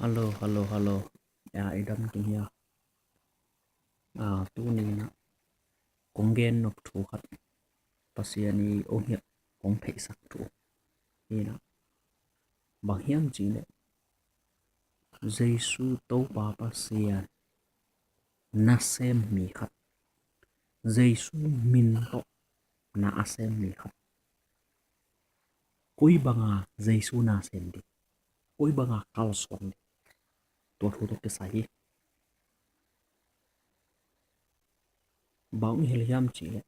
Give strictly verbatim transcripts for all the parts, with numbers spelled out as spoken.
Hello, hello, hello. Ya, i dam khin hia? Ah, tuni in ah kong gen nop thu khat, Pasian in hong hilh, hong pheisakna thu hi in ah, bang hiam cih leh Jesu Topa Pasian nasem mi khat, Jesu min tawh na a sem mi khat, koi banga Jesu nasem ding, koi banga kalsuan ding, tua thu tawh kisai hi. Bang hong hilh hiam cih leh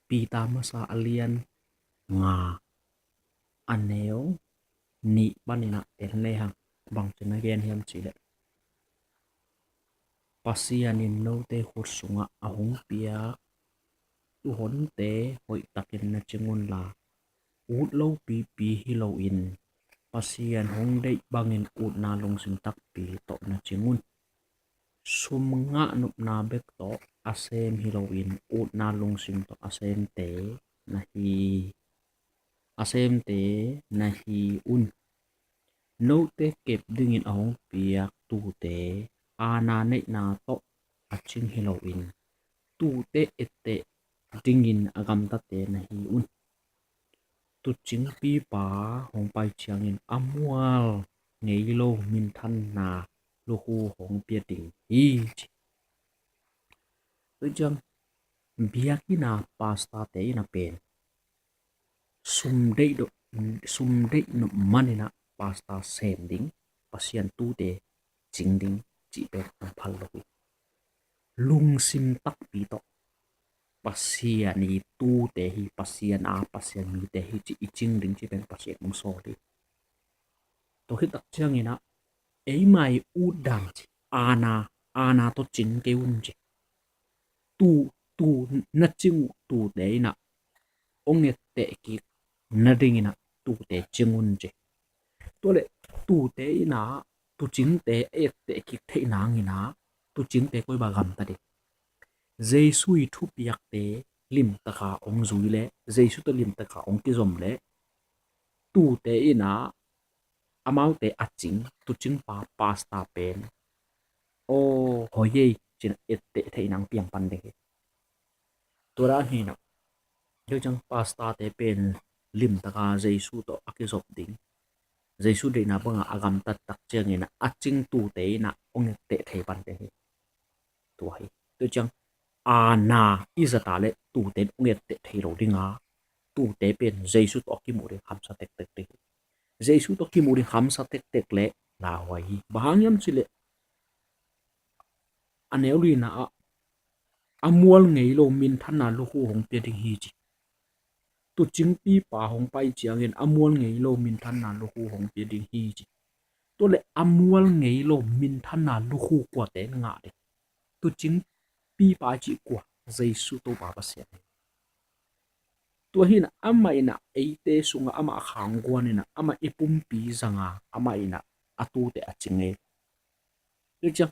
Peter masa a lian nga, a neu nih panin ah en le hang, bangci na gen hiam cih leh, Pasian in note khut sungah a hong piak tuuhonte hoihtakin na cing unla, ut lopipi hi loin Pasian hong deih bangin utna lungsim takpi tawh na cing un. Sum ngah nopna bek tawh a sem hi loin utna lungsim tawh a semte na hi, a semte na hi un. Note kep dingin a hong piak tuute aana neihna tawh a cing hi loin tuute etteh dingin a gamtate na hi un. Tuucingpipa hong pai ciangin a mual ngei lo minthanna lukhu hong pia ding hi, ci. Tua ciang biakinn a pastorte in a pen sum deih nop, sum deih nop manin ah pastor sem ding, Pasian tuute cing ding cih pen a phal lo hi. Lungsim takpi tawh Pasian i tuute hi, Pasian a Pasian mite hi cih i cing ding cih pen Pasian hong sawl hi. Tua khit tak ciangin ah eima i ut dan ci, aana, aana tawh cing kei un ci. Tuu, tuu na cing uh tuute in ah hong etteh kik nadingin ah tuute cing un ci. Tua leh tuute in ah tuucingte etteh kik theih nangin ah tuucingte koi bang gamta ding? Jesu i thupiakte limtaka hong zui leh, Jesu tawh limtaka hong kizom leh, tuute in ah amaute a cing, tuucingpa pastor pen, aw, hoi ei, ci-in ah etteh theih nang piang pan ding hi. Tua dan hi in ah, tua ciang pastorte pen limtaka Jesu tawh a kizop ding, Jesu deihna banga a gamtat tak ciangin ah a cing tuute in ah hong etteh thei pan ding hi. Tua hi. Tua ciang aana i zat a leh tuute in hong etteh thei lo ding a, tuute pen Jesu tawh a kimuh ding hamsa tektek ding hi. Jesu tawh kimuh ding hamsa tektek leh lauhuai hi. Bang hang hiam cih leh a neu lina ah a mual ngei lo minthanna lukhu hong pia ding hi ci. Tuucingpipa hong pai ciangin a mual ngei lo minthanna lukhu hong pia ding hi ci. Tua leh a mual ngei lo minthanna lukhu kuate in ngah ding? Tuucingpipa cih kua? Jesu Topa Pasian hi. Tua hi in ah amah in ah eite sungah amah khangguan in ah amah i pumpi zanga amah in ah a tuute a cing ei. Tua ciang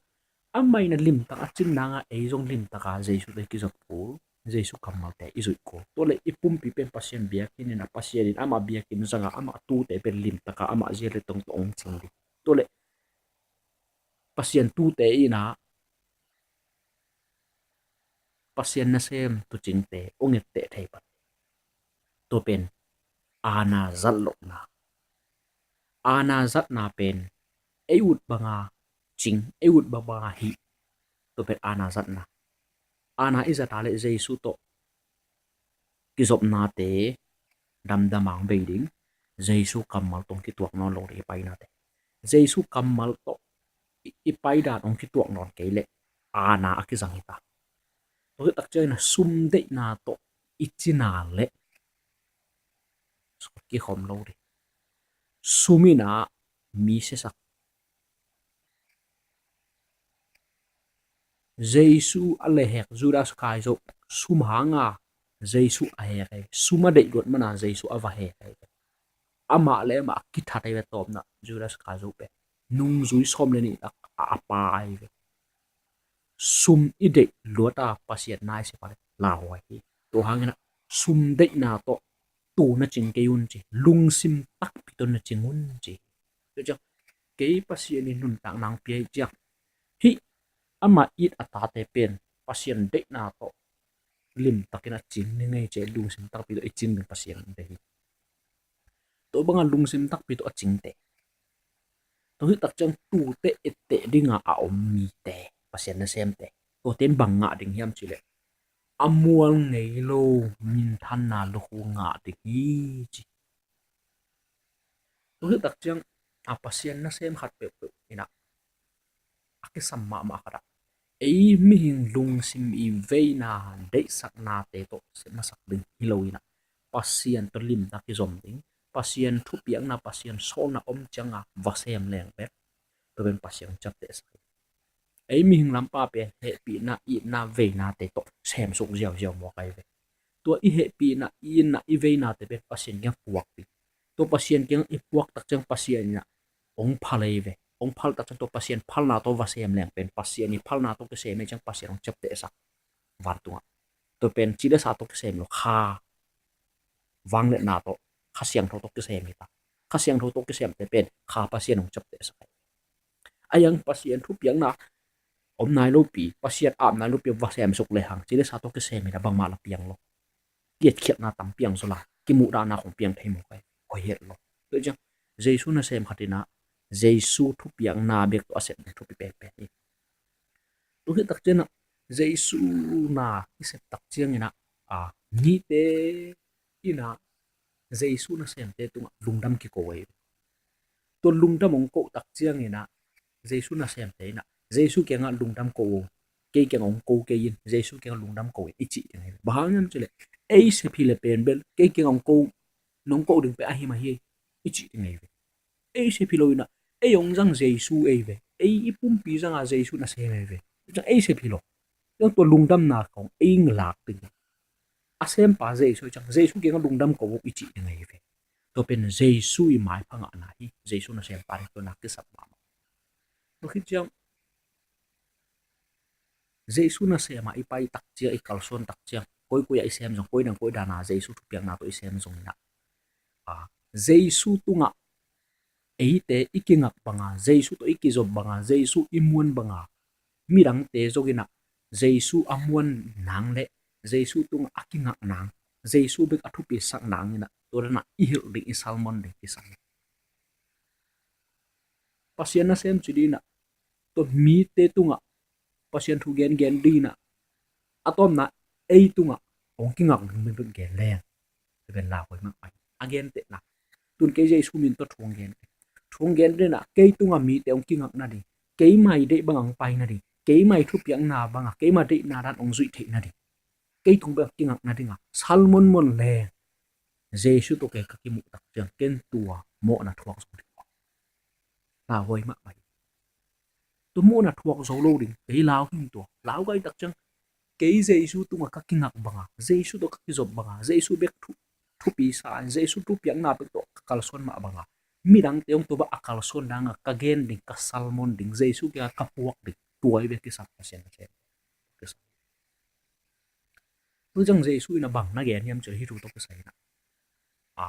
amah in ah limtak a cing nanga ei zong limtaka Jesu tawh i kizop kul, Jesu kammalte i zuih kul. Tua leh i pumpi pen Pasian biakinn in ah Pasian in amah biakinn zanga amah tuute pen limtaka amah zia le tong tawh hong cing ding. Tua leh Pasian tuute in ah Pasian nasem tuucingte hong etteh thei pan. Tua pen aana zat lohna. Aana zatna pen ei ut banga cing, ei ut banga hih. Tua pen aana zatna. Aana i zat a leh Jesu tawh kizopnate damdam a hong bei ding, Jesu kammal tawh hong kituak nawn lo ding i painate. Jesu kammal tawh i, i paidan hong kituak nawn kei leh aana a kizang hi ta. Tua hi tak ciangin ah sum deihna tawh i cina leh sum kikhawm lo ding. Sum in ah mi siasak. Jesu a lehhek Judas Iskariot sum hanga Jesu a hek hi. Sum a deih luat mana Jesu a va hek hi. Amah le amah a kithat hi ve tawpna Judas Iskariot pen. Nungzui sawm le nih lak a a pa hi ve. Sum i deih luata Pasian na i sepate lauhuai hi. Tua hangin ah sum deihna tawh tuu na cing kei un ci. Lungsim takpi tawh na cing un ci. Tua ciang kei Pasian in nuntak nang pia hi ciang, hih amah it a tate pen Pasian deihna tawh limtakin a cing ni ngei ci-a lungsim takpi tawh i cing ding Pasian deih hi. Tua banga lungsim takpi tawh a cingte, tua hih tak ciang tuute etteh dinga a om mite, Pasian nasemte, tuate in bang ngah ding hiam cih leh a mual ngei lo minthanna lukhu ngah ding hi ci. Tua hih tak ciang a Pasian nasem khat peuhpeuh in ah a kisam mahmah khat ah ei mihing lungsim i veina deihsaknate tawh sep masak ding hi lo in ah Pasian tawh limtak kizom ding, Pasian thupiakna, Pasian sawlna om cianga va sem leng bek, tua pen Pasian hong ciaptehsak hi. Ei mihing lampa pen hehpihna, itna, veinate tawh semsuk ziauziau mawk ahi ve. Tua i hehpihna, i itna, i veinate pen Pasian kiang puakpih. Tua Pasian kiang i puak tak ciang Pasian in ah hong phal ahi ve. Hong phal tak ciang tua Pasian phalna tawh va sem leng pen Pasian i phalna tawh kisem hi ciang Pasian hong ciaptehsak vantungah. Tua pen ci le sa tawh kisem lo, kha vangliatna tawh, Kha Siangtho tawh kisem hi ta. Kha Siangtho tawh kisemte pen kha Pasian hong ciaptehsak hi. A yang Pasian thupiakna om nai lopi, Pasian ap nai lopi va semsuk lehang ci le sa tawh kisem hi ta, bangmah la piang lo. Kietkhiatna tam piang zaw la, kimuhdahna khong piang thei mawk ahi, hoih het lo. Tua ciang Jesu nasem khat in ah Jesu thupiakna bek tawh a sep ding thupi penpen hi. Tua hih tak ciang ah Jesu na i sep tak ciangin ah, a, mite in ah Jesu nasemte tungah lungdam kiko ahi. Tua lungdam hong koh tak ciangin ah Jesu nasemte in ah Jesu kiangah lungdam ko, kei kiangah hong ko kei in, Jesu kiangah lungdam ko in i cih ding ahi. Bang hang hiam cih leh ei sep hi le pen bel kei kiangah hong ko, nong ko ding pen ahi mah hi i cih ding ahi ve. Ei sep hi lo in ah ei hong zang Jesu ahi ve. Ei i pumpi zanga Jesu nasem ahi ve. Ciang ei sep hi lo. Ciang tua lungdamna khong ei lak ding, a sempa Jesu ciang Jesu kiangah lungdam ko i cih ding ahi ve. Tua pen Jesu i maipha ngahna hi. Jesu nasempa ding tua na kisap mahmah. Tua khit ciang Jesu nasem ah i pai tak ciang, i kalsuan tak ciang, koikoi ah i sem zong, koi dang koi dana Jesu thupiakna tawh i sem zong in ah, a, Jesu tungah eite i kingak banga, Jesu tawh i kizop banga, Jesu i muan banga, midangte zong in ah Jesu a muan nang le Jesu tungah a kingak nang, Jesu bek a thupisak nang in ah tua dan ah i hilh ding, i sermon ding kisam. Pasian nasem ci ding in ah, tua mite tungah Pasian thu gengen ding in ah, a tawpna ei tungah hong kingak ding bek gen leng, tua pen lauhuai mahmah hi. A gentehna, tun kei Jesu min tawh thu hong gen, thu hong gen ding in ah kei tungah mite hong kingak nading, keima i deih bangah hong pai nading, keima i thupiakna bangah, keima deihna dan hong zuih theih nading, kei tung bek kingak nadingah sermon muan leng Jesu tawh kei ka kimuh tak ciang ken tua mawhna thuak zo ding. Lauhuai mahmah hi. Tua mawhna thuak zo lo ding, kei lau hing tua. Lau gai tak ciang kei Jesu tungah ka kingak banga, Jesu tawh ka kizop banga, Jesu bek thu, thupi sa, Jesu thupiakna bek tawh ka kalsuan mah banga, midangte hong tua bang a kalsuan danga ka gen ding, ka sermon ding, Jesu kiangah ka puak ding, tua hi bek kisam, Pasian nasem. Tua ciang Jesu in ah bang na gen hiam cih leh hih thu tawh kisai in ah, a,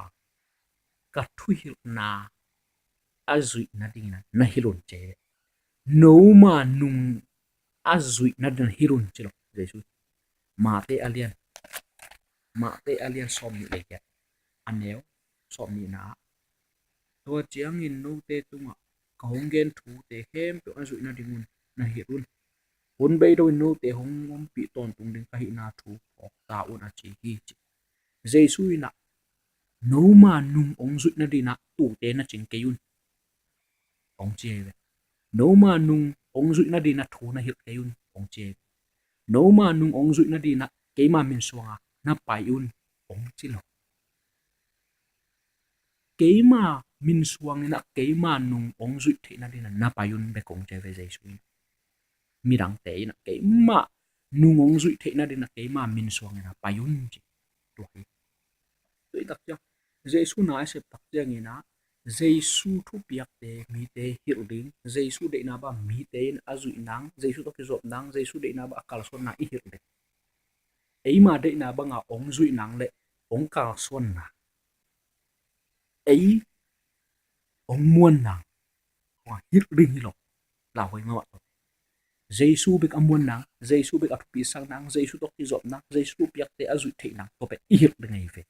ka thuhilhna a zuih nadingin ah na hilh un ci. Noma nung a zuih nadingin hilh un ci lo Jesu. Mate a lian, Mate a lian sawmnih le giat, a neu sawmnihna ah, tua ciangin note tungah ka hong gen thute khempeuh a zuih nadingun na hilh un. Hun bei loin note hong ompih tawntung ding ka hihna thu phawk ta un a ci hi ci. Jesu in ah noma nung hong zuih nadingin ah tute na cing kei un, hong ci hi ve. Noma nung hong zuih nadingin ah thu na hilh kei un, hong ci hi ve. Noma nung hong zuih nadingin ah keima min suanga na pai un, hong ci lo. Keima min suangin ah keima nung hong zuih theih nadingin ah na pai un bek hong ci hi ve Jesu in. Midangte in ah keima nung hong zuih theih nadingin ah keima min suangin ah pai un ci. Tua hi. Tua hi tak ciang Jesu na i sep tak ciangin ah Jesu thupiakte mite hilh ding, Jesu deihna bang mite in a zuih nang, Jesu tawh kizop nang, Jesu deihna bang a kalsuanna i hilh ding. Eima deihna banga hong zuih nang le hong kalsuanna, ei hong muan nang, panga hilh ding hi lo. Lauhuai mahmah tawh. Jesu bek a muan nang, Jesu bek a thupisak nang, Jesu tawh kizop nang, Jesu thupiakte a zuih theih nang, tua pen i hilh ding ahi ve.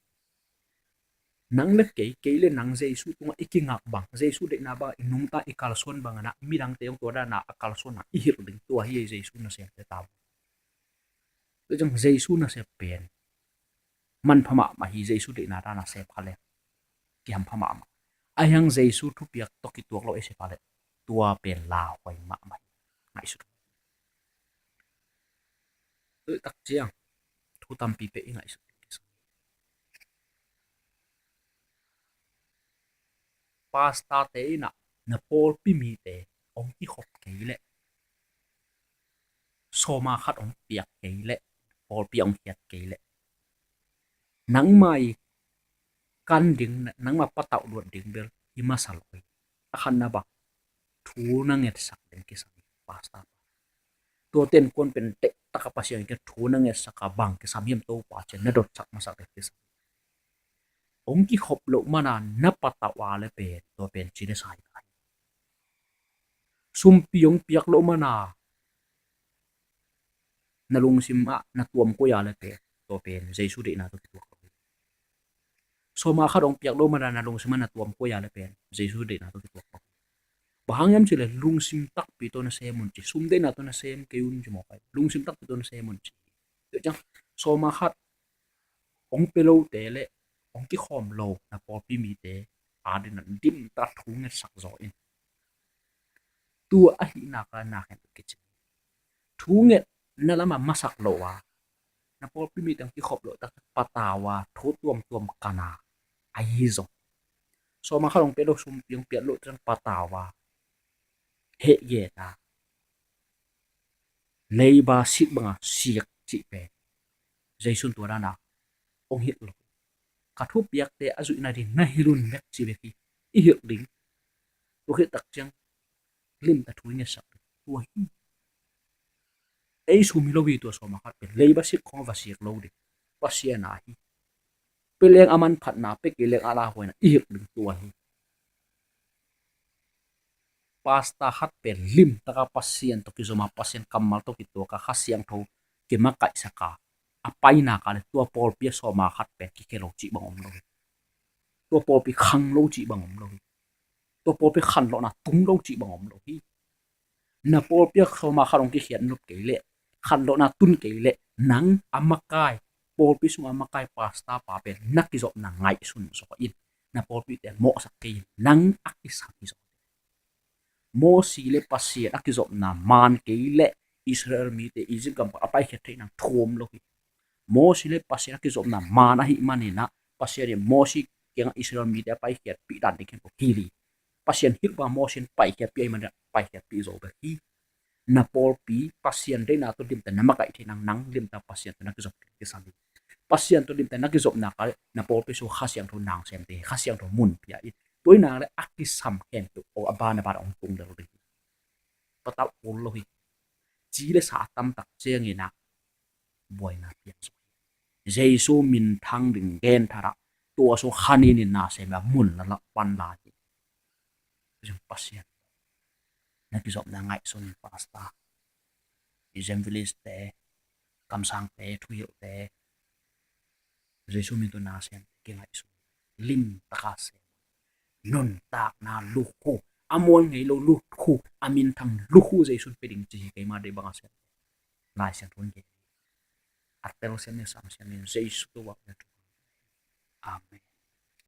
Nang le kei, kei le nang Jesu tungah i kingak bang, Jesu deihna bang i nungta i kalsuan bang a na, midangte hong tua dana a kalsuan na i hilh ding tua hi. Jesu nasemte ta. Tua ciang Jesu nasep pen manpha mahmah hi. Jesu deihna dana sep kha le kihampha mahmah. Ahi hang Jesu thupiak tawh kituak lo ei sep kha le tua pen lauhuai mahmah hi. Ngaihsut. Tua tak ciang thu tampi peh i ngaihsut. Pastorte in ah na pawlpi mite hong kikhop kei leh, sawma khat hong piak kei leh, pawlpi hong khiat kei leh, nangmah i kan ding, nangmah patauh luat ding bel hi masa lo hi. A khatna bang thu na ngetsak ding kisam hi, pastor pa. Tua tenkuan pen deih taka Pasian in thu na ngetsak a bang kisam hiam, Topa cian na dotsak masak ding kisam. Hong kikhop loh mana na patauh a le pen tua pen ci le sai ka hi. Sumpi hong piak loh mana na lungsim ah na tuam koi a le pen tua pen Jesu deihna tawh kituak lo hi. Sawma khat hong piak loh mana na lungsim ah na tuam koi a le pen Jesu deihna tawh kituak lo hi. Bang hang hiam cih leh lungsim takpi tawh na sem un ci, sum deihna tawh na sem kei un ci mawk a, lungsim takpi tawh na sem un ci. Tua ciang sawma khat hong pia lote le hong kikhawm lo na pawlpi mite adingin dimtak thu ngetsak zaw in. Tua ahih nak a na khen kici. Thu ngetna lamah masak lo a, na pawlpi mite hong kikhop loh tak ciang patau a, thu tuamtuam kan a, ahi zong, sawma khat hong pia lo, sumpi hong piak loh tak ciang patau a, heh gen a, leiba sik banga sik cih pen Jesu in tua dana hong hilh lo. Ka thupiakte a zuih nading na hilh un bek ci bek hi. I hilh ding. Tua khit tak ciang limtak thu i ngetsak ding tua hi. Ei sum hi lo hi tua sawma khat pen, leiba sik khong va sik lo ding. Pasian a hi. Pia leng a manphatna, pia kei leng a lauhuaina i hilh ding tua hi. Pastor khat pen limtaka Pasian tawh kizom a, Pasian kammal tawh kituak a, Kha Siangtho kimakaihsak a, a pai nak a le tua pawlpi a sawma khat pen kikhia lo cih bang om lo hi. Tua pawlpi khang lo cih bang om lo hi. Tua pawlpi khanlawhna tung lo cih bang om lo hi. Na pawlpi a sawma khat hong kikhiat nop kei leh, khanlawhna tun kei leh, nang a makai, pawlpi sung a makai pastor pa pen na kizopna ngaihsun zaw in. Na pawlpite mawhsak kei in, nang a kisam hi zaw. Mosi le Pasian a kizopna man kei leh Israel mite Egypt gam pan a paikhiat theih nang thu om lo hi. Mosi le Pasian a kizopna man ahih manin ah Pasian in Mosi kiangah Israel mite a paikhiatpih dan ding khempeuh hilh hi. Pasian hilh bang Mosi in paikhiatpih ahih manin ah paikhiatpih zo bek hi. Na pawlpi Pasian deihna tawh limtak na makaih theih nang, nang limtak Pasian tawh na kizop kisam hi. Pasian tawh limtak na kizop nak a le na pawlpi sung Kha Siangtho nang sem ding hi, Kha Siangtho mun pia in. Tua ahih nak leh a kisam khempeuh a ban a ban hong tung lel ding hi. Patauh kul lo hi. Ci le sa a tamtak ciangin ah buaina piang zo hi. Jesu minthang ding genthat ah tua sung kha ninin na sem a mun la lah pan lai hi. Pasian na kizopna ngaihsun in, pastor, evangelist te, kamsangte, thuhilhte, Jesu min tawh na sem kingaihsun, limtaka sem. Nuntakna lukhu, a mual ngei lo lukhu, a minthang lukhu Jesu in pia ding ci hi. Keima deih banga sem. Lai Siangtho in gen. A tel siam in, sam siam in, Jesu tawh vak in. Amen.